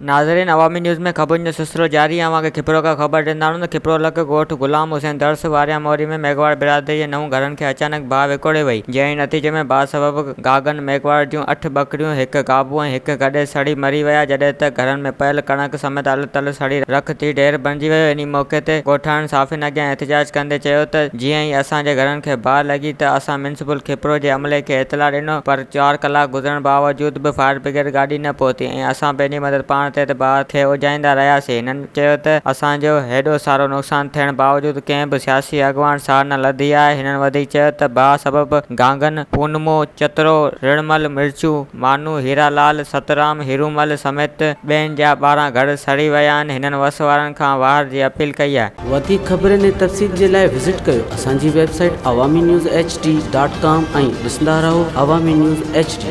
ناظرين عوامي نيوز ۾ خبرن جو سلسلو جاري آهي اوهان کي کپرو کان خبر ڏيندا هلون ته کپرو لڳ ڳوٺ غلام حسين درس واريان موري ۾ ميگهواڙ برادري جي نون گهرن کي اچانڪ باهه وڪوڙي وئي جنهن جي نتيجي ۾ باهه سبب گاگن ميگهواڙ جون اٺ ٻڪريون هڪ گابو ۽ هڪ گڏهه سڙي مري ويا جڏهن ته گهرن ۾ پيل ڪڻڪ سميت الو تلو سڙي رک ٿي ڍير بڻجي ويو انهي موقعي تي ڳوٺاڻن صحافين اڳيان احتجاج ڪندي چيو ته جيئن ئي اسان جي گهرن کي باهه لڳي ته اسان ميونسپل کپرو جي عملي کي اطلاع ڏنو پر چار ڪلاڪ گذرڻ باوجود به فائر برگيڊ گاڏي نه پهتي ۽ اسان پنهنجي مدد پاڻ تحت باهه کي اجهائيندا رهياسين. هنن چيو ته اسان جو هيڏو سارو نقصان ٿيڻ باوجود ڪنهن به سياسي اڳواڻ سار نه لڌي آهي. هنن وڌيڪ چيو ته باهه سبب گانگن، پونمو، چترو، رڻمل، مرچو، مانو، هيرا لال، سترام، هيرومل سميت ٻين جا 12 گهر سڙي ويا آهن. هنن وس وارن کان واهر جي اپيل ڪئي آهي. وڌيڪ خبرن ۽ تفصيل جي لاء وزٽ ڪيو اسان جي website Awami news H D dot com ۽ ڏسندا رهو عوامي نيوز ايڇ ڊي.